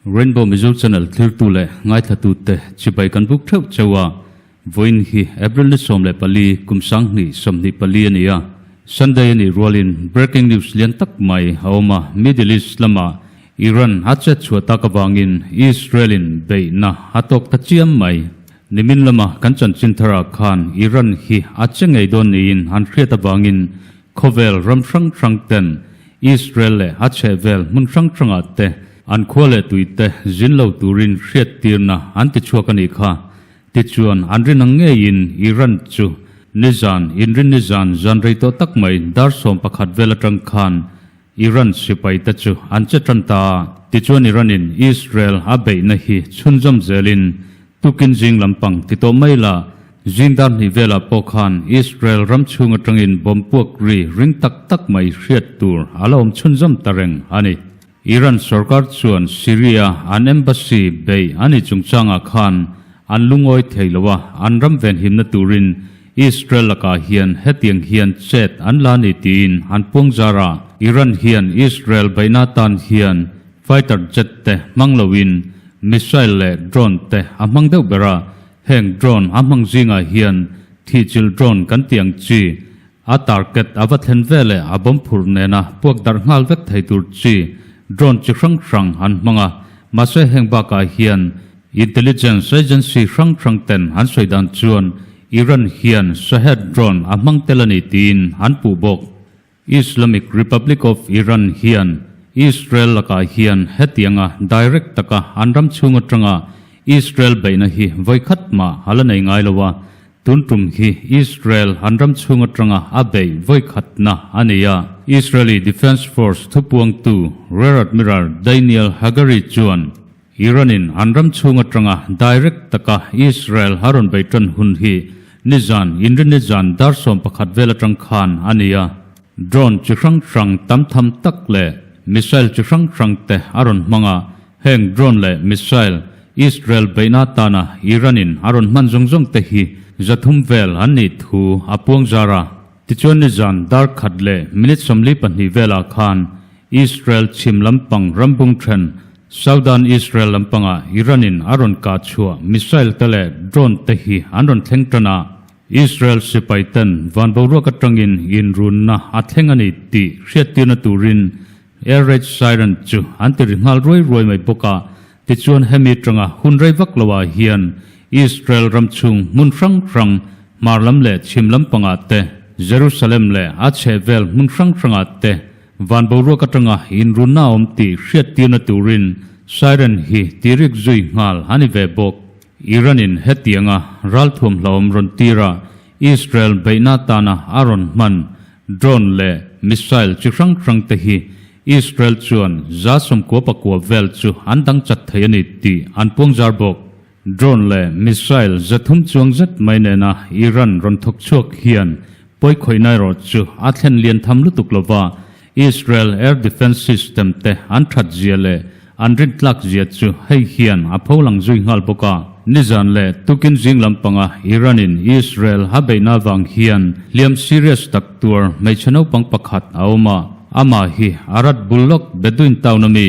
Rainbow Mizo Channel thlirtu leh ngaithlatute chibai kan buk theuh cheu a, vawiin hi April ni 14 kum 2024 a ni a. Sunday a nih rualin breaking news lian tak mai a awm a, Middle East lama Iran a chet chhuah tak avangin Israel in beihna a tawk ta chiam mai. Nimin lama kan chanchin tharah khan Iran hi a che ngei dawn niin an hriat avangin khawvel ram hrang hrang ten Israel leh a chhehvel hmun hrang hrangah te an khua leh tui te zin lo turin hriattirna an ti chhuak a nih kha. Tichuan an rin ang ngeiin Iran chu nizan inrin nizan zan rei tawh tak mai dar 11 vel atang khan Iran sipai te chu an che tan ta a, tichuan Iran in Israel a beihna hi chhunzawm zelin tukin zing lampang ti tawh mai la, zing dar hnih velah pawh khan Israel ram chhung atangin bomb puak ri ring tak tak mai hriat tur a la awm chhunzawm ta reng a ni. Iran sorkar chuan Syria an embassy beih a ni chungchangah khan an lungawi thei lo a, an ram venhimna turin Israel lakah hian hetiang hian chet an la ni tiin an puang zar a, Iran hian Israel beihna tan hian fighter jet te hmang loin missile leh drone te a hmang deuh ber a, heng drone a hmang zingah hian thihchilh drone kan tih ang chi a target a va thlen veleh a bomb phurh nena puak darh nghal vek thei tur chi drone chi hrang hrang an hmang a, mahse heng bakah hian intelligence agency hrang hrang ten an sawi dan chuan Iran hian Shahed drone a hmang tel a ni tiin an puh bawk. Islamic Republic of Iran hian Israel lakah hian hetianga direct taka an ram chhung atanga Israel beihna hi vawikhat mah a la nei ngai lo a, tun tum hi Israel an ram chhung atanga a beih vawikhatna a ni a. Israeli Defence Force thupuangtu Rear Admiral Daniel Hagari chuan Iran in an ram chhung atanga direct taka Israel a rawn bei tan hun hi nizan inrinni zan dar 11 vel atang khan a ni a. Drone chi hrang hrang tam tham tak leh missile chi hrang hrang te a rawn hmang a, heng drone leh missile Israel beihna tana Iran in a rawn hman zawng zawng te hi 300 vel an nih thu a puang zar a. Tichuan nizan dar khat leh minute 42 velah khan Israel chhim lampang rambung then Southern Israel lampangah Iran in a rawn kah chhuah missile te leh drone te hi an rawn thleng tan a, Israel sipai ten van boruak atangin inrunna a thleng a ni tih hriattirna turin air raid siren chu an ti ri nghal ruai ruai mai bawk a, tichuan hemi tanga hun rei vak loah hian Israel ram chhung hmun hrang hrang hmar lam leh chhim lampangah te, Jerusalem leh a chhehvel hmun hrang hrangah te Van boruak atanga inrunna a awm tih hriattirna turin siren hi tirik zui nghal a ni ve bawk. Iran-in hetianga ralthuam hlauhawm rawn tira Israel beihna atana a rawn hman drone leh missile chi hrang hrang te hi Israel chuan 99 vel chu an dang chat thei a ni tih an puang zar bawk. Drone leh missile 300 chuang zet mai nena Iran rawn thawk chhuak hian pawi khawihna erawh chu a thlen lian tham lutuk lova, Israel air defence system te an that zia leh an rin tlak zia chu hei hian a pho lang zui nghal bawk a. Nizan leh tukin zing lampanga Iran-in Israel a beihna avang hian hliam serious tak tuar hmeichhe naupang pakhat a awm a, amah hi Arad bul lawk Bedouin town ami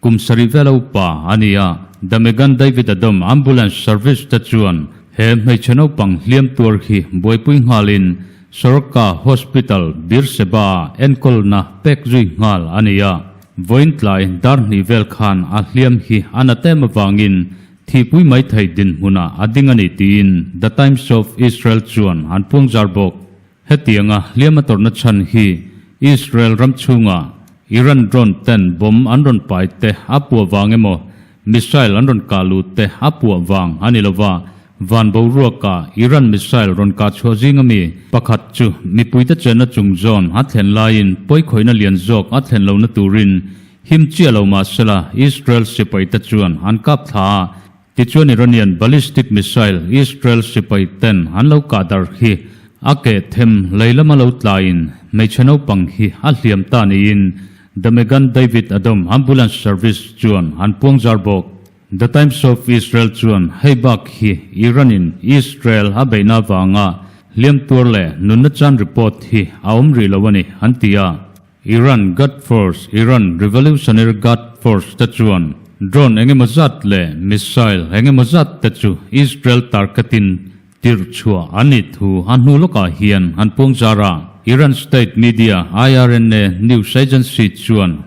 Kum sarih vel a upa a ni a, The Megan David Adom Ambulance Service te chuan he hmeichhe naupang hliam tuar hi buaipui nghalin Soroka Hospital, Beersheba-ah enkawlna pek zui nghal a ni a. Vawiin tlai dar hnih vel khan a hliam hi a na tem avangin thihpui mai thei dinhmunah a ding a ni tiin The Times of Israel chuan an puang zar bawk. Hetianga hliam a tawrhna chhan hi Israel ram chhunga Iran drone ten bomb an rawn pai te a puah vang emaw, missile an rawn kah lut te a puah vang a ni lova, van boruaka Iran missile rawn kah chhuah zing ami pakhat chu mipuite chenna chung zawn a thlen laiin pawikhawihna lian zawk a thlen lohna turin him chiah lo mahsela Israel sipaite chuan an kap thla a. Tichuan Iranian ballistic missile Israel sipai ten an lo kah darh hi a keh them lei lama lo tlaiin hmeichhe naupang hi a hliam ta niin The Megan David Adom Ambulance Service chuan an puang zar bawk. The Times of Israel chuan hei bak hi Iran-in Israel a beihna avanga hliam tuar leh nunna chan report hi a awm rih lo a ni, an ti a. Iran Guard Force, Iran Revolutionary Guard Force, te chuan drone engemaw zat leh missile engemaw zat te chu Israel target-in tirh chhuah an nih thu a hnu lawkah hian an puang zar a. Iran state media IRNA news agency chuan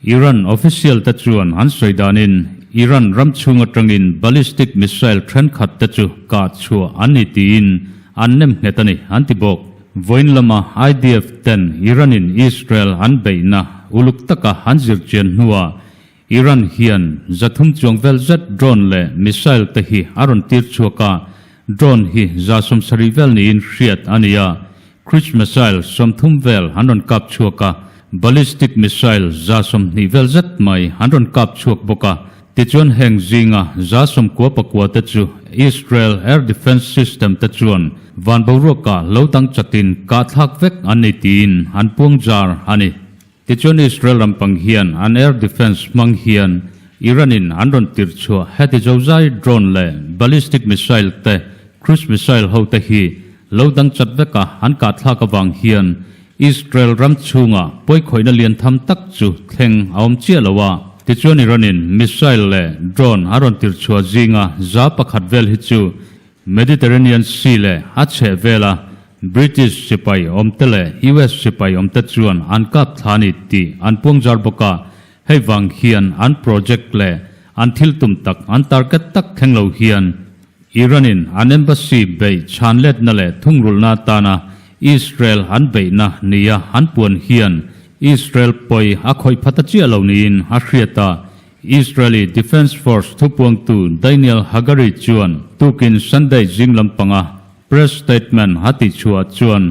Iran official te chuan an sawi danin Iran ram chhung atangin ballistic missile thenkhat te chu kah chhuah an ni tiin an nem nghet a ni, an ti bawk. Vawiin lama IDF ten Iran-in Israel an beihna uluk taka an zirchian hnuah Iran hian 300 chuang vel zet drone leh missile te hi a rawn tir chhuak a, drone hi 70 vel niin hriat a ni a, Cruise missile 30 vel an rawn kap chhuak a, ballistic missile 20 vel zet mai an rawn kap chhuak bawk a. Tichuan heng zinga 99 te chu Israel air defence system te chuan van boruakah lo dang chatin kah thlak vek an ni tiin an puang jar a ni. Tichuan Israel lampang hian an air defence hmang hian Iran-in an rawn tirh chhuah heti zozai drone leh ballistic missile te cruise missile ho te hi lo dang chat veka an kah thlak avang hian Israel ram chhunga pawikhawihna lian tham tak chu thleng a awm chiah lo a. Tichuan Iran-in missile leh drone a rawn tirh chhuah zinga 100 vel hi chu Mediterranean Sea leh a chheh vela British sipai awmte leh US sipai awmte chuan an kap thla a ni tih an puang zar bawk a, hei vang hian an project leh an thil tum tak an target tak thleng lo hian Iran-in an embassy beih chhan letna leh thungrulhna atana Israel an beihna nia an puan hian Israel pawi a khawih phat a chiah lo niin a hriat a. Israeli Defence Force thupuangtu Daniel Hagari chuan tukin Sunday zing lampanga press statement a tihchhuah chuan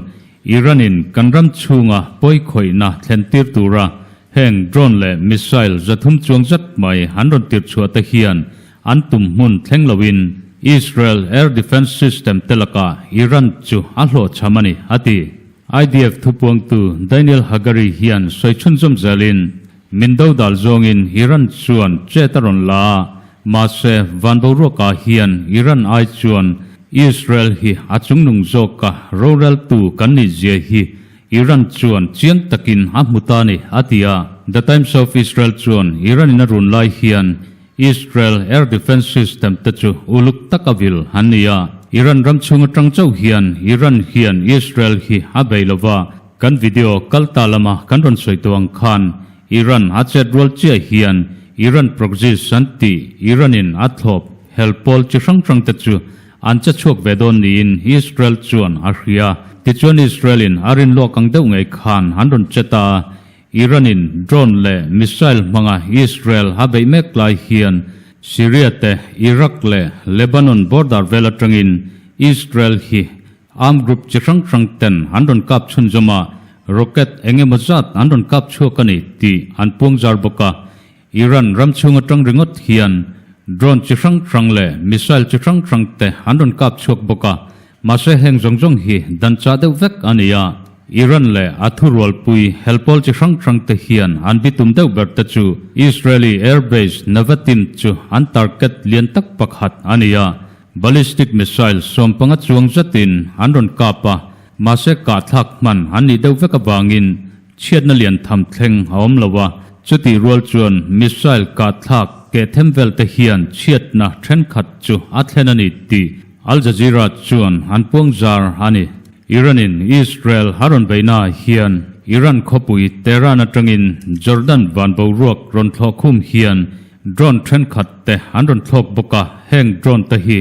Iran-in kan ram chhunga pawikhawihna thlentir tura heng drone leh missile 300 chuang zat mai an rawn tirchhuah te hian an tum hmun thleng loin Israel air defence system te lakah Iran chu a hlawhchham a ni, a ti. IDF thupuangtu Daniel Hagari hian sawi chhunzawm zelin Min do dal zawngin Iran chuan chet a rawn la a, mahse van boruakah hian Iran ai chuan Israel hi a chungnung zawka roreltu kan nih zia hi Iran chuan chiang takin a hmu ta ni, a ti a. The Times of Israel chuan Iran in a run lai hian Israel air defence system te chu uluk taka vil an ni a, Iran ram chhung atang chauh hian Iran hian Israel hi a bei lova, Kan video kal ta lama kan rawn sawi tawh ang khan Iran a chet rual chiah hian Iran proxies an tih Iran in a thlawp hel pawl chi hrang hrang te chu an che chhuak ve dawn niin Israel chuan a hria. Tichuan Israel in a rin luak ang deuh ngei khan an rawn che ta a, Iran in drone leh missile hmanga Israel a beih mek lai hian Syria te Iraq leh Lebanon border vel atangin Israel hi Armed group chi hrang hrang ten an rawn kap chhunzawm a, rocket eng emaw zat an rawn kap chhuak a ni tih an puang zar bawk a. Iran ram chhung atang ringawt hian drone chi hrang hrang leh missile chi hrang hrang te an rawn kap chhuak bawk a, mahse heng zawng zawng hi dan chah deuh vek a ni a. Iran leh a thurualpui helpawl chi hrang hrang te hian an bitum deuh ber te chu Israeli airbase Nevatim chu an target lian tak pakhat a ni a. Ballistic missile 15 chuang zetin an rawn kap a, mahse kahthlak hman an nih deuh vek avangin chhiatna lian tham thleng a awm lo a, chutih rual chuan missile kahthlak keh them vel te hian chhiatna thenkhat chu a thlen a ni tih Al Jazeera chuan an puang zar a ni. Iran-in Israel a rawn beihnaah hian Iran khawpui Tehran atangin Jordan van boruak rawn thlawh khum hian Drone thenkhat te an rawn thlawk bawk a, heng drone te hi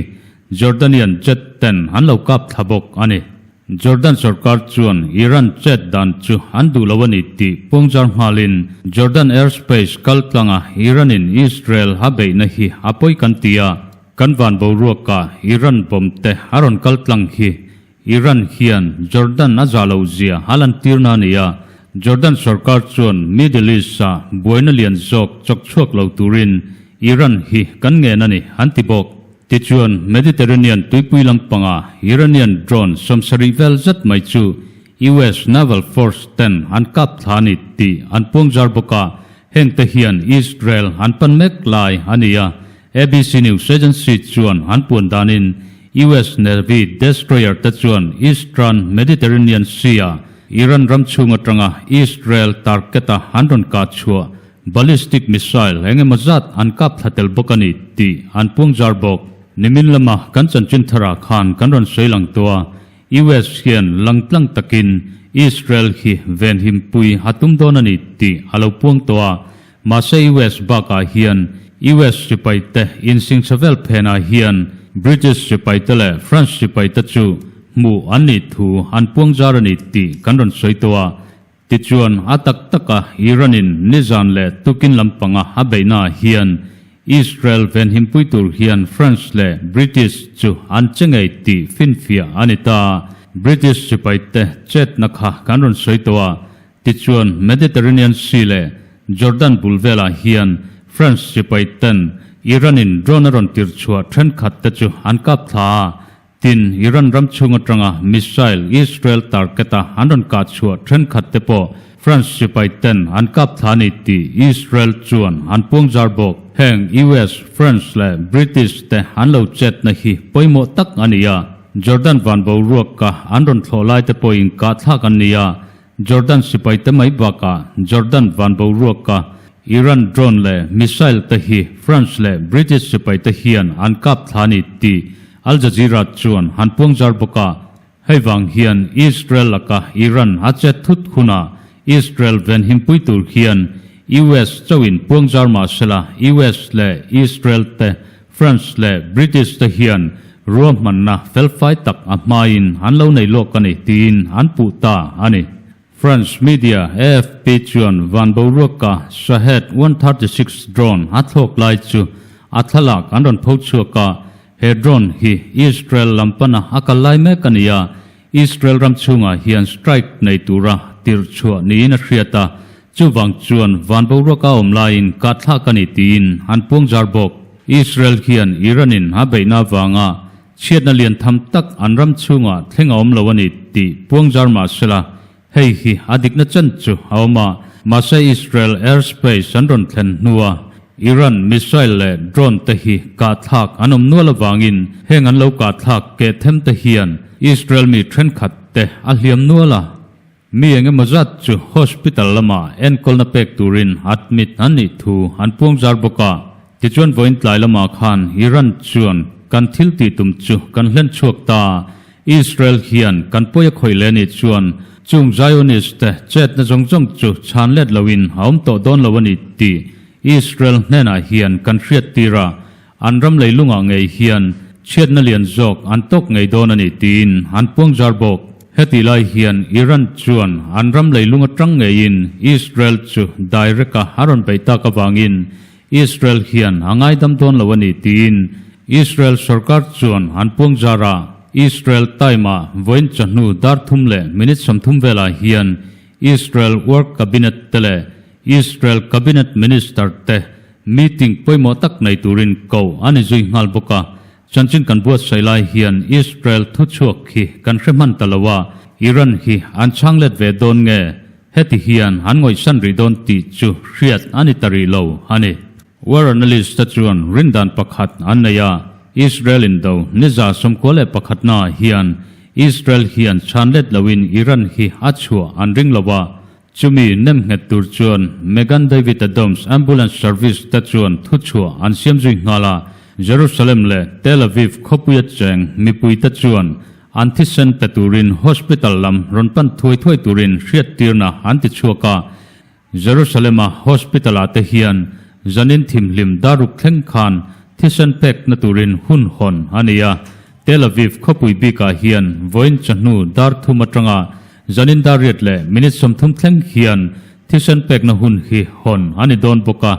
Jordanian jet ten an lo kap thla bawk a ni. Jordan sorkar chuan Iran chet dan chu an duh lo a ni tih puangzar nghalin Jordan airspace kal tlanga Iran-in Israel a beihna hi a pawi kan ti a, kan van boruaka Iran bomb te a rawn kal tlang hi Iran hian Jordan a zah loh zia a lantirna a ni a, Jordan sorkar chuan Middle East-a buaina lian zawk chawk chhuak lo turin Iran hi kan ngen a ni, an ti bawk. Tichuan, Mediterranean tuipui lampanga Iranian drone 70 vel zet mai chu US Naval Force ten an kap thla a ni tih an puang zar bawk a, hengte hian Israel an pan mek lai a ni a. ABC News Agency chuan an puan danin US Navy destroyer te chuan Eastern Mediterranean Sea-a Iran ram chhung atanga Israel target-a an rawn kah chhuah ballistic missile eng emaw zat an kap thla tel bawk a ni tih an puang zar bawk. Nimin lama kan chanchin tharah khan kan rawn sawi lang tawh a, US hian langtlang takin Israel hi venhim pui a tum dawn a ni tih a lo puang tawh a, mahse US bakah hian US sipaite insingchhe vel phenah hian British sipaite leh France sipaite chu hmuh an nih thu an puang zar a ni tih kan rawn sawi tawh a. Tichuan, a tak taka Iran-in nizan leh tukin lampanga a beihnaah hian Israel venhimpui tur hian France leh British chu an che ngei tih finfiah a ni ta. British sipaite chetna kha kan rawn sawi tawh a, tichuan Mediterranean Sea leh Jordan bul velah hian France sipaiten Iran-in drone a rawn tirchhuah thenkhat te chu an kap thla a, Tin, Iran ram chhung atanga missile Israel target-a an rawn kah chhuah thenkhat te pawh France sipai ten an kap thla a ni tih Israel chuan an puang zar bawk. Heng US, France leh British te an lo chetna hi pawimawh tak a ni a, Jordan van boruaka an rawn thlawh lai te pawhin kah thlak an ni a, Jordan sipai te mai bakah Jordan van boruaka Iran drone leh missile te hi France leh British sipai te hian an kap thla a ni tih Al Jazeera chuan han puang zar bawk a. Hei vang hian Israel laka Iran a chet thut hunah Israel venhimpui tur hian US chauhin puang zar mah sela US leh Israel te, France leh British te hian ruahmanna felfai tak a hmain an lo nei lawk a ni tiin an puh ta a ni. France media AFP chuan van boruaka Shahed 136 drone a thlawk lai chu a thlalak an rawn pho chhuak a, he drone hi Israel lam pana a kal lai mek a ni a, Israel ram chhungah hian strike nei tura tirh chhuah niin a hriat a, chuvang chuan van boruaka awm laiin kahthlak a ni tiin an puang zar bawk. Israel hian Iran-in a beihna avanga Chhiatna lian tham tak an ram chhungah thleng a awm lo a ni tih puangzar mah sela, hei hi a dikna chan chu a awm a. Mahse Israel airspace an rawn thlen hnua Iran missile leh drone te hi kahthlak an awm nual avangin heng an lo kahthlak keh them te hian Israel mi thenkhat te a hliam nual a. Mi eng emaw zat chu hospital lamah enkawlna pek turin admit an nih thu an puang zar bawk a. Tichuan vawiin tlai lamah khan Iran chuan kan thil tih tum chu kan hlen chhuak ta. Israel hian kan pawi a khawih leh nih chuan chung Zionist te chetna zawng zawng chu chhan let loin a awm tawh dawn lo a ni tih Israel hnenah hian kan hriat tir a. An ram leilungah ngei hian chhiatna lian zawk an tawk ngei dawn a ni tiin an puang zar bawk. Hetih lai hian Iran chuan an ram leilung atang ngeiin Israel chu direct a a rawn beih tak avangin Israel hian a ngaidam dawn lo a ni tiin Israel sorkar chuan an puang zar a. Israel time-ah vawiin chawhnu dar thum leh minute 30 velah hian Israel Work Cabinet te leh Israel Cabinet Minister te Meeting pawimawh tak nei turin ko a ni zui nghal bawk a, chanchin kan buatsaih lai hian Israel thuchhuak hi kan hre hman ta lo a, Iran hi an chhang let ve dawn nge heti hian an ngawihsan rih dawn tih chu hriat a ni ta rih lo a ni. War analyst te chuan rindan pakhat an nei a, Israel indo niza 91 naah hian Israel hian chhan let loin Iran hi a chhuah an ring lo a, Chumi nem nghet tur chuan Megan David Adams Ambulance Service te chuan thuchhuah an siam zui nghal a, Jerusalem leh Tel Aviv khawpuia cheng mipuite chuan an thisen pe turin hospital lam rawn pan thuai thuai turin hriattirna an ti chhuak a. Jerusalem-a hospital-ah te hian zanin thimhlim daruk thleng khan thisen pekna turin hun hawn a ni a, Tel Aviv khawpui bikah hian vawiin chawhnu dar thum atanga Zanin dar riat leh minute 30 thleng hian thisen pekna hun hi hawn a ni dawn bawk a,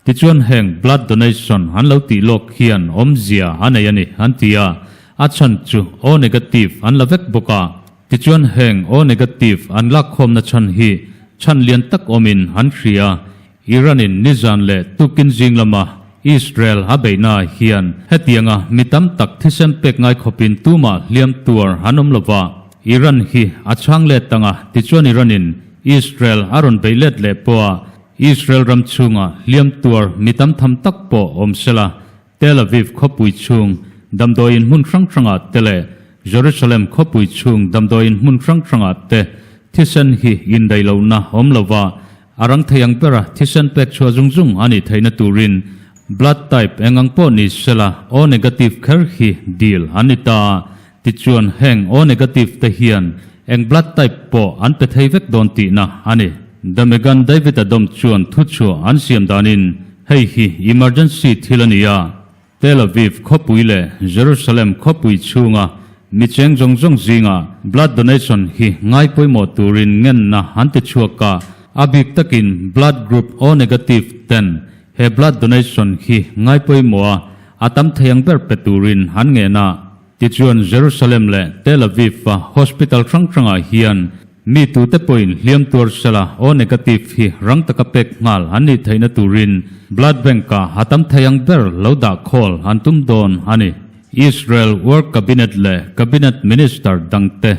tichuan heng blood donation an lo tih lawk hian awmzia a nei a ni an ti a, a chhan chu O negative an la vek bawk a, tichuan heng O negative an lakkhawmna chhan hi chhan lian tak awmin an hria. Iran-in nizan leh tukin zing lama Israel a beihnaah hian hetianga mi tam tak thisen pek ngai khawpin tumah hliam tuar an awm lova, Iran hi a chhang let tanga tichuan Iran-in Israel a rawn beih let leh pawha Israel ram chhunga hliam tuar mi tam tham tak pawh awm sela. Tel Aviv khawpui chhung damdawiin hmun hrang hrangah te leh Jerusalem khawpui chhung damdawiin hmun hrang hrangah te thisen hi indaih lohna awm lova a rang thei ang bera thisen pek chhuah zung zung a nih theihna turin blood type eng ang pawh ni sela O negative kher hi dil an ni ta a. Tichuan heng O negative te hian eng blood type pawh an pe thei vek dawn tihna a ni. The Megan David Adom chuan thuchhuah an siam danin hei hi emergency thil a ni a, Tel Aviv khawpui leh Jerusalem khawpui chhunga mi cheng zawng zawng zingah blood donation hi ngai pawimawh turin ngenna an ti chhuak a, a bik takin blood group O negative ten he blood donation hi ngai pawimawh a, a tam thei ang ber pe turin an ngen a. Tichuan Jerusalem leh Tel Aviv-a hospital hrang hrangah hian mi tute pawhin hliam tuar sela O negative hi rang taka pek nghal an nih theihna turin blood bank-ah a tam thei ang ber lo dah khawl an tum dawn a ni. Israel War Cabinet leh Cabinet Minister dangte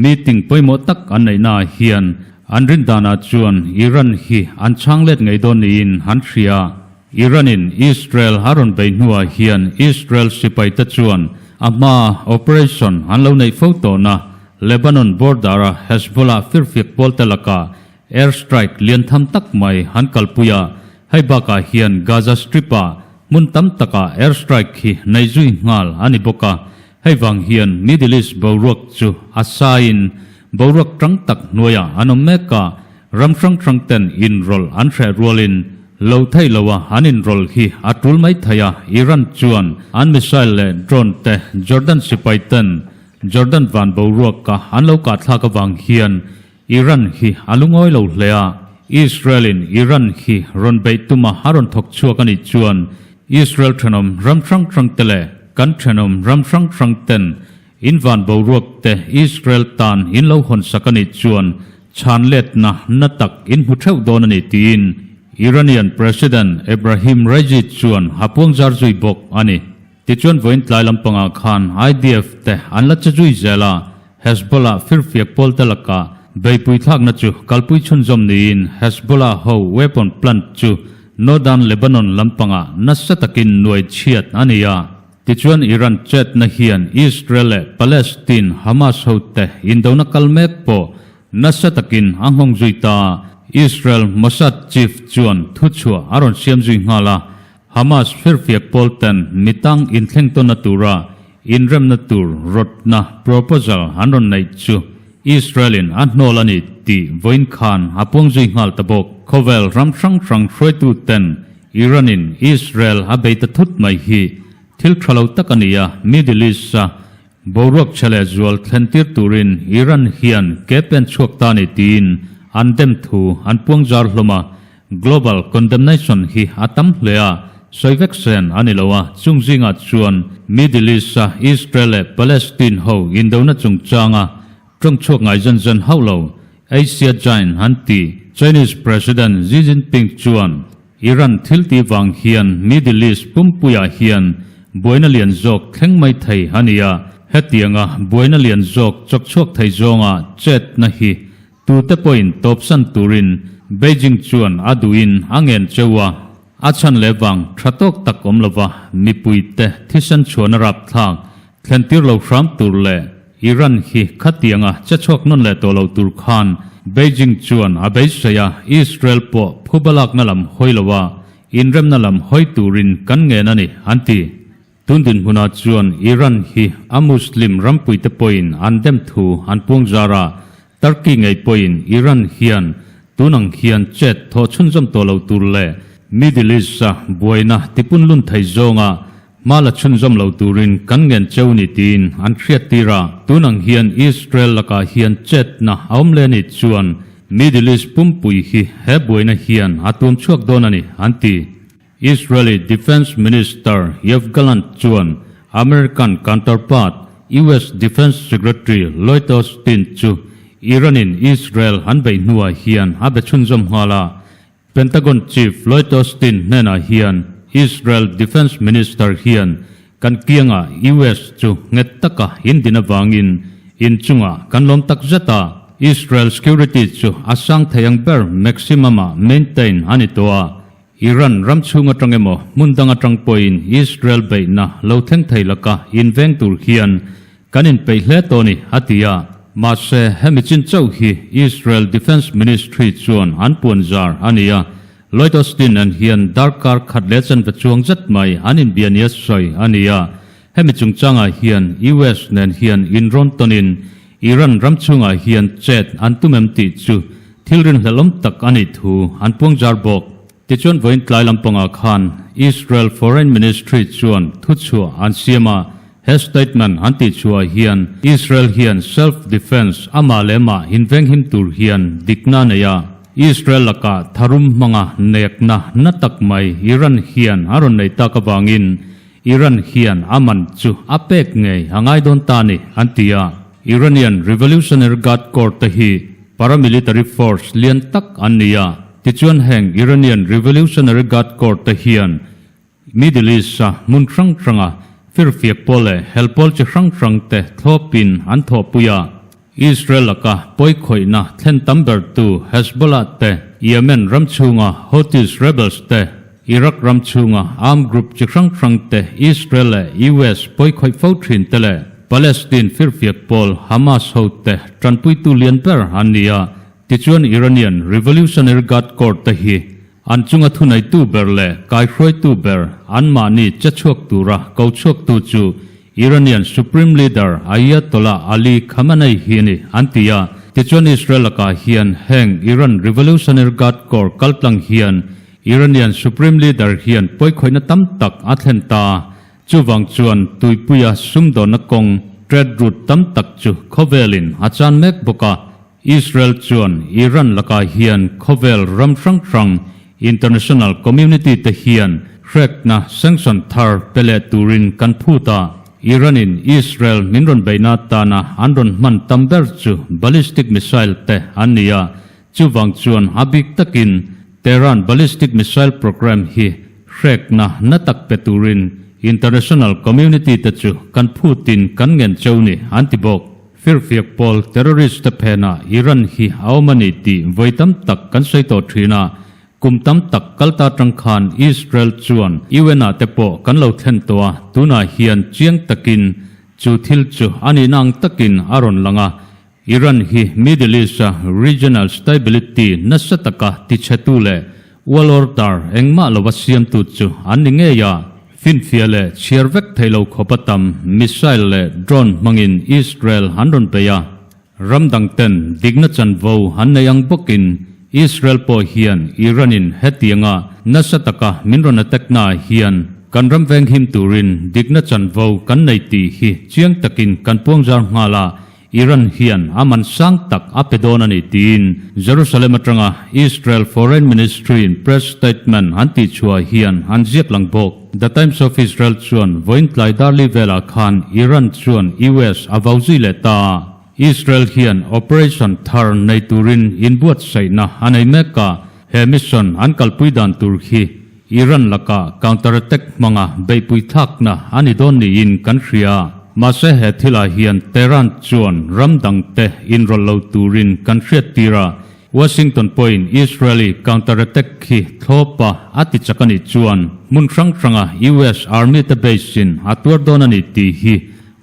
meeting pawimawh tak an neihnaah hian an rindanah chuan Iran hi an chhang let ngei dawn niin an hria. Iran-in Israel a rawn bei hnuah hian Israel sipaite chuan a hmaa operation an lo neih fo tawhna Lebanon border-a Hezbollah firfiak pawlte lakah air strike lian tham tak mai an kalpui a, hei bakah hian Gaza Strip-ah hmun tam takah air strike hi nei zui nghal a ni bawk a, hei vang hian Middle East boruak chu a saiin boruak tang tak hnuaiah an awm mek a, Ram hrang hrang ten inrawlh an hreh rualin lo theih loa an inrawlh hi a tul mai thei a, Iran chuan an missile leh drone te Jordan sipai ten Jordan van boruaka an lo kahthlak avang hian Iran hi a lungawi lo hle a, Israel in Iran hi rawn beih tuma a rawn thawk chhuak a nih chuan Israel thenawm ram hrang hrang te leh kan thenawm ram hrang hrang ten In van boruak te Israel tan in lo hawn sak a nih chuan chhan letna na tak in hmu theuh dawn a ni tiin Iranian President Ebrahim Raisi chuan a puang zar zui bawk a ni. Tichuan vawiin tlai lampangah khan IDF te an la che zui zel a, Hezbollah firfiak pawl te lakah beipui thlakna chu kalpui chhunzawm niin Hezbollah ho weapon plant chu Northern Lebanon lampangah nasa takin nuai chhiat a ni a. Tichuan Iran chetna hian Israel leh Palestine Hamas hote indona kal mek pawh nasa takin a nghawng zui ta. Israel Mossad chief chuan thuchhuah a rawn siam zui nghal a, Hamas firfiak pawl ten mitang inthleng tawnna tura inremna tur rawtna proposal an rawn neih chu Israel in a hnawl a ni tih vawiin khan a puang zui nghal ta bawk. Khawvel ram hrang hrang hruaitu ten Iran in Israel a bei ta thut mai hi thil tha lo tak a ni a, Middle East a boruak chhe leh zual thlen tir turin Iran hian ke pen chhuak ta ni tiin an dem thu an puang zar hlawm a, global condemnation hi a tam hle a, sawi vek sen a ni lo a, chung zingah chuan Middle East a Israel leh Palestine ho indona chungchanga Tawng chhuak ngai zan zan hauh lo, Asia giant an ti. Chinese President Xi Jinping chuan Iran thil tih vang hian Middle East pumpuiah hian buaina lian zawk thleng mai thei a ni a, hetianga buaina lian zawk chawk chhuak thei zawnga chetna hi tute pawhin tawpsan turin Beijing chuan a duhin a ngen cheu a. A chhan leh vang tha tawk tak awm lova mipuite thisen chhuahna rapthlak thlen tir lo hram tur leh Iran hi khatianga che chhuak nawn leh tawh lo tur khan Beijing chuan a beisei a, Israel pawh phuba lakna lam hawi loa inremna lam hawi turin kan ngen a ni, an ti. Tun dinhmunah chuan Iran hi a Muslim rampuite pawhin an dem thu an puang zar a, Turkey ngei pawhin Iran hian tun ang hian chet thawh chhunzawm tawh lo tur leh Middle East-a buaina tipunlun thei zawnga hma la chhunzawm lo turin kan ngen cheu ni tiin an hriattir a. Tun ang hian Israel lakah hian chetna a awm leh a nih chuan Middle East pumpui hi he buaina hian a tuam chhuak dawn a ni, an ti. Israeli Defence Minister Yoav Gallant chuan American counterpart US Defence Secretary Lloyd Austin chu Iran-in Israel an beih hnuah hian a be chhunzawm nghal a. Pentagon Chief Lloyd Austin hnenah hian Israel Defence Minister hian kan kiangah US chu nghet taka in din avangin inchungah kan lawm tak zet a, Israel security chu a sang thei ang ber maximum-ah maintain a ni tawh a. Iran ram chhung atang emaw hmun dang atang pawhin Israel beihna lo thleng thei laka inveng tur hian kan inpeih hle tawh a ni, a ti a. Mahse, hemi chin chauh hi Israel Defence Ministry chuan an puan zar a ni a. Lloyd Austin an hian darkar khat leh chanve chuang zet mai an inbia nia sawi a ni a. Hemi chungchangah hian US nen hian inrawn tawnin Iran ram chhungah hian chet an tum em tih chu thil rinhlelawm tak a nih thu an puang zar bawk. Tichuan vawiin tlai lampangah khan Israel Foreign Ministry chuan thuchhuah an siam a, he statement an tihchhuah hian Israel hian self defence amah leh amah invenghim tur hian dikna a nei a, Israel lakah tharum hmanga nekna na tak mai Iran hian a rawn nei tak avangin Iran hian a man chu a pek ngei a ngai dawn ta a ni, an ti a. Iranian Revolutionary Guard Corps te hi paramilitary force lian tak an ni a. Tichuan heng Iranian Revolutionary Guard Corps te hian Middle East-a hmun hrang hranga firfiak pawl leh hel pawl chi hrang hrang te thlawpin an thawhpui a. Israel laka pawikhawihna thlen tam bertu Hezbollah te, Yemen ram chhunga Houthis rebels te, Iraq ram chhunga armed group chi hrang hrang te, Israel leh US pawikhawih fo thin te leh Palestine firfiak pawl Hamas ho te tanpuitu lian ber an ni a. Tichuan Iranian Revolutionary Guard Corps te hi an chunga thuneitu ber leh kaihruaitu ber anmahni che chhuak tura ko chhuaktu chu Iranian Supreme Leader Ayatollah Ali Khamenei hi a ni, an ti a. Tichuan Israel lakah hian heng Iran Revolutionary Guard Corps kaltlang hian Iranian Supreme Leader hian pawikhawihna tam tak a thlen ta. Chuvang chuan tuipuia sumdawnna kawng, trade route, tam tak chu khawvelin a chan mek bawk a. Israel chuan Iran lakah hian khawvel ram hrang hrang, international community, te hian hrekna, sanction, thar pe leh turin kan phut a. Iran-in Israel min rawn beihna atana an rawn hman tam ber chu ballistic missile te an ni a. Chuvang chuan a bik takin Tehran ballistic missile program hi hrekna na tak pe turin international community te chu kan phutin kan ngen cheu ni, an ti bawk. Firfiak pawl terrorist te phenah Iran hi a awm a ni tih vawi tam tak kan sawi tawh thin a, kum tam tak kal ta tang khan Israel chuan UN ah te pawh kan lo thlen tawh a, tunah hian chiang takin chu thil chu a nihna ang takin a rawn lang a, Iran hi Middle East a regional stability nasa taka tichhetu leh World Order engmah lova siamtu chu an ni ngei a. Finfiah leh chhiar vek thei lo khawp a tam missile leh drone hmangin Israel an rawn bei a. Ram dang ten dikna chanvo an nei ang bawkin Israel pawh hian Iran-in hetianga nasa taka min rawn attack naah hian kan ram venghim turin dikna chanvo kan nei tih hi chiang takin kan puangzar nghal a, Iran hian a man sang tak a pe dawn a ni tiin Jerusalem atanga Israel Foreign Ministry-in press statement an tihchhuah hian an ziak lang bawk. The Times of Israel chuan vawiin tlai darli velah khan Iran chuan US a vau zui leh ta a, Israel hian operation thar nei turin inbuatsaihna a nei mek a, he mission an kalpui dan tur hi Iran lakah counter-attack hmanga beihpui thlakna a ni dawn niin kan hria. Mahse he thilah hian Tehran chuan ram dangte inrawlh lo turin kan hriattir a, Washington pawhin Israeli counter-attack hi thlawpa a ti chak a nih chuan hmun hrang hranga US Army te base in a tuar dawn a ni tih hi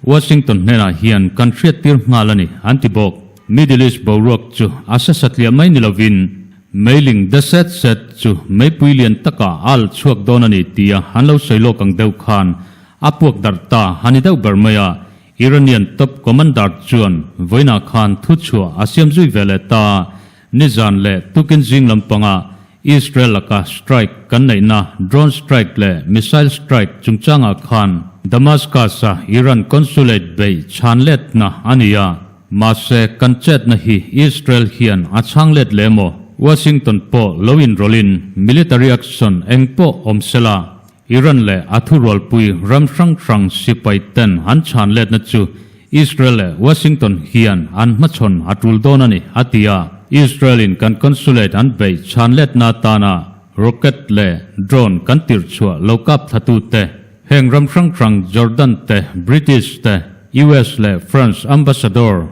Washington hnenah hian kan hriattir nghal a ni, an ti bawk. Middle East boruak chu a sasatliah mai ni lovin, Meiling de set set chu meipui lian takah a alh chhuak dawn a ni tia an lo sawi lawk ang deuh khan a puak darh ta a ni deuh ber mai a. Iranian top commander chuan vawiinah khan thuchhuah a siam zui ve leh ta a, nizan leh tukin zing lampangah Israel laka strike kan neihna drone strike leh missile strike chungchangah khan Damascus-a Iran consulate beih chhan letna a ni a. Mahse, kan chetna hi Israel hian a chhang let leh maw? Washington pawh lo inrawlhin military action eng pawh awm sela, Iran leh a thurualpui ram hrang hrang sipai ten an chhan letna chu Israel leh Washington hian an hmachhawn a tul dawn a ni, a ti a. Israel-in kan consulate an beih chhan letna atana rocket leh drone kan tirhchhuah lo kap thlatute, Heng ram hrang hrang Jordan te, British te, US leh France ambassador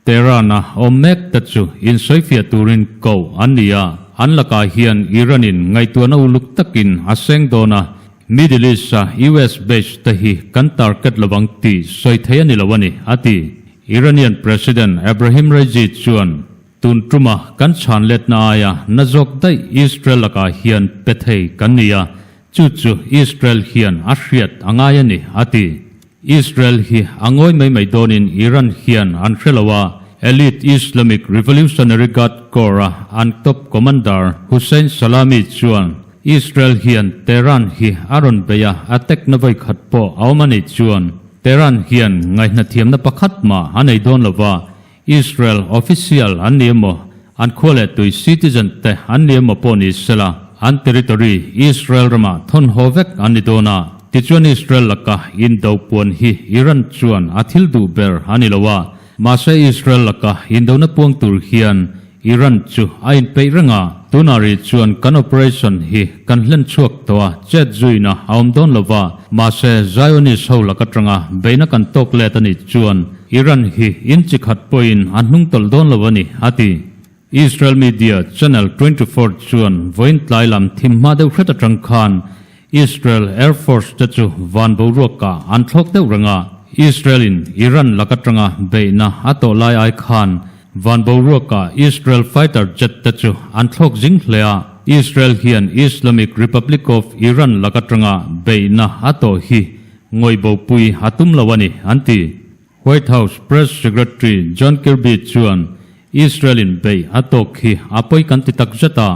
Tehran-a awm mek te chu insawifiah turin koh an ni a. An lakah hian Iran-in ngaihtuahna uluk takin a seng dawn a, Middle East-a US base te hi kan target lovang tih sawi thei a ni lo a ni, a ti. Iranian President Ebrahim Raisi chuan tun tuma kan chhan letna aia na zawk daih Israel lakah hian pe thei kan ni a, chu chu Israel hian a hriat a ngai a ni, a ti. Israel hi a ngawi mai mai dawnin Iran hian an hre lo a, elite Islamic Revolutionary Guard Corps-a an top commander Hussein Salami chuan Israel hian Tehran hi a rawn bei a, attack na vawi khat pawh a awm a nih chuan Tehran hian ngaihnathiamna pakhat mah a nei dawn lo va, Israel official an ni emaw, an khua leh tui citizen te an ni emaw pawh ni sela, an territory Israel ramah thawn haw vek an ni dawn a. Tichuan Israel laka indo puan hi Iran chuan a thil duh ber a ni lo a, mahse Israel laka indona puang tur hian Iran chu a inpeih reng a, tunah rih chuan kan operation hi kan hlen chhuak tawh a, chet zuina a awm dawn lo va, mahse Zionist ho lak atanga beihna kan tawk let a nih chuan Iran hi in chi khat pawhin a hnung tawlh dawn lo a ni, a ti. Israel media Channel 24 chuan vawiin tlai lam thim hma deuh hret atang khan Israel Air Force te chu van boruakah an thlawk deuh reng a, Israel in Iran lak atanga beihna a tawh lai ai khan Van boruakah Israel fighter jet te chu an thlawk zing hle a, Israel hian Islamic Republic of Iran lak atanga beihna a tawh hi ngawih bopui a tum lo a ni, an ti. White House Press Secretary John Kirby chuan Israel-in beih a tawk hi a pawi kan ti tak zet a,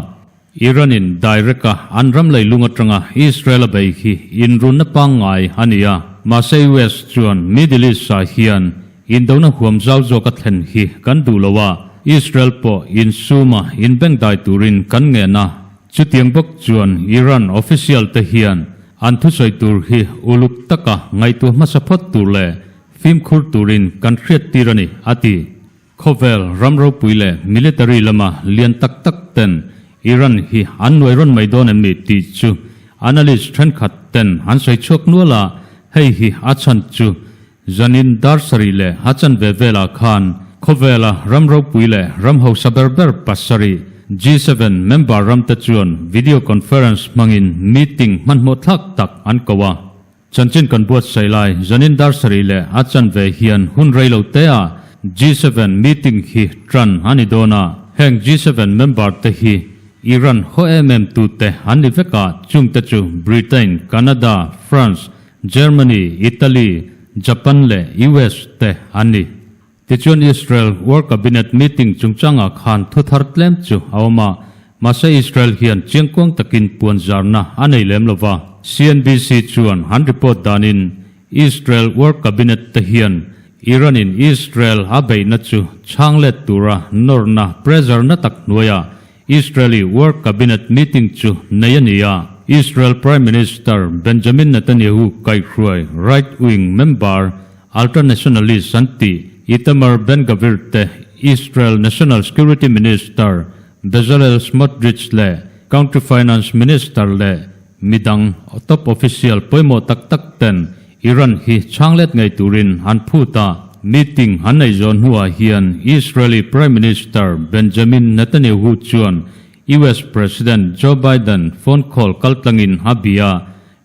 Iran-in direct-a an ram leilung atanga Israel a bei hi inrunna pangngai a ni a, mahse US chuan Middle East-ah hian indona huam zau zawk a thlen hi kan duh lo a, Israel pawh insuma inbengdai turin kan ngen a. Chutiang bawk chuan Iran official-te hian an thusawi tur hi uluk taka ngaihtuah hmasa phawt tur leh fimkhur turin kan hriattir a ni, a ti. Khawvel ram ropui leh military lama lian tak tak ten Iran hi an nuai rawn mai dawn em ni tih chu analyst thenkhat ten an sawi chhuak nual a, hei hi a chhan chu zanin dar sarih leh a chanve velah khan khawvela ram ropui leh ram hausa ber ber pasarih G7 member ramte chuan video conference hmangin meeting hmanhmawh thlak tak an ko a. Chanchin kan buatsaih lai zanin dar sarih leh a chanve hian hun rei lo te ah G7 meeting hi tan a ni dawn a, heng G7 member te hi Iran haw em em tu te an ni vek a, chung te chu Britain, Canada, France, Germany, Italy, Japan leh US te an ni. Tichuan Israel War Cabinet meeting chungchangah khan thu thar tlem chu a awm a, mahse Israel hian chiangkuang takin puan zarna a nei lem lo va. CNBC chuan an report danin Israel War Cabinet te hian Iran-in Israel a beihna chu chhang let tura nawrna pressure na tak hnuaiah Israeli War Cabinet meeting chu nei a ni a, Israel Prime Minister Benjamin Netanyahu kaihhruai right-wing member ultra-nationalist an tih Itamar Ben-Gvir te Israel National Security Minister Bezalel Smotrich leh Country Finance Minister leh midang top official pawimawh tak tak ten Iran hi chhang let ngei turin an phut a. Meeting an nei zawh hnuah hian Israeli Prime Minister Benjamin Netanyahu chuan US President Joe Biden phone call kaltlangin a bia.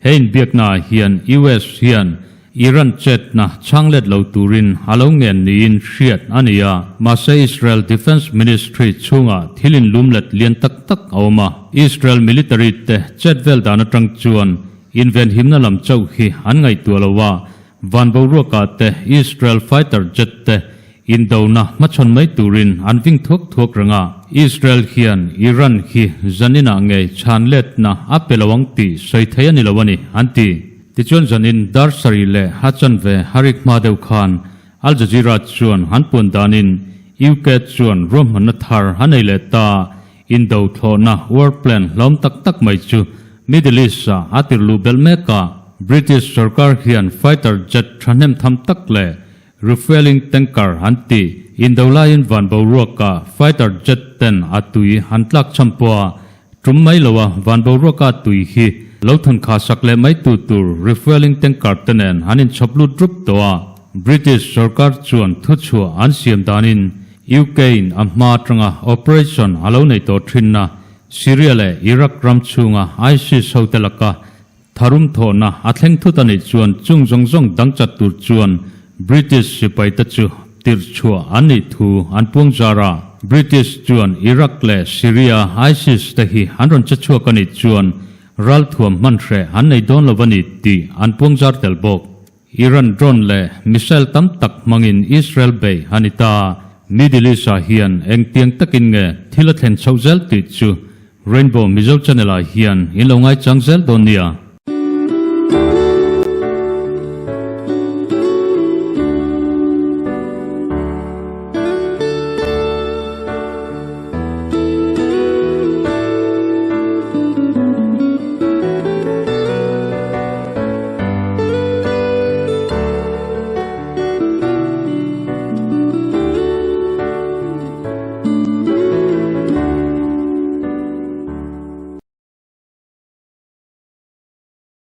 He inbiaknaah hian US hian Iran chetna chhang let lo turin a lo ngen niin hriat a ni a. Mahse Israel Defence Ministry chhungah thil inlumlet lian tak tak a awm a. Israel military te chet vel dan atang chuan Invenhimna lam chauh hi an ngaihtuah lo a, van boruakah te Israel fighter jet te indona hmachhawn mai turin an ving thuak thuak reng a. Israel hian Iran hi zaninah ngei chhan letna a pe lo ang tih sawi thei a ni lo a ni, an ti. Tichuan zanin dar sarih leh a chanve a rik hma deuh khan Al Jazeera chuan an puan danin UK chuan ruahmanna thar a nei leh ta. Indo thlawhna war plan hlawm tak tak mai chu Middle East-ah a tir luh belh mek a. British sorkar hian fighter jet thahnem tham tak leh refuelling tanker an tih indo laiin van boruaka fighter jet ten a tui an tlak cham pawh a tum mai lo a, van boruaka tui hi lo thun kha sak leh mai tu tur refuelling tanker te nen an inchhawp lut rup tawh a. British sorkar chuan thuchhuah an siam danin UK-in a hma atanga operation a lo nei tawh thinna. Syria leh Iraq ram chhunga ISIS hote laka tharum thawhna a thleng thut a nih chuan chung zawng zawng dang chat tur chuan British sipaite chu tirh chhuah an nih thu an puang zar a. British chuan Iraq leh Syria ISIS te hi an rawn che chhuak a nih chuan ralthuam hman hreh an nei dawn lo a ni tih an puang zar tel bawk. Iran drone leh missile tam tak hmangin Israel bei a ni ta. Middle East-ah hian engtiang takin nge thil a thlen chhoh zel tih chu Rainbow Mizo Channel-ah hian in lo ngaichang zel dawn nia.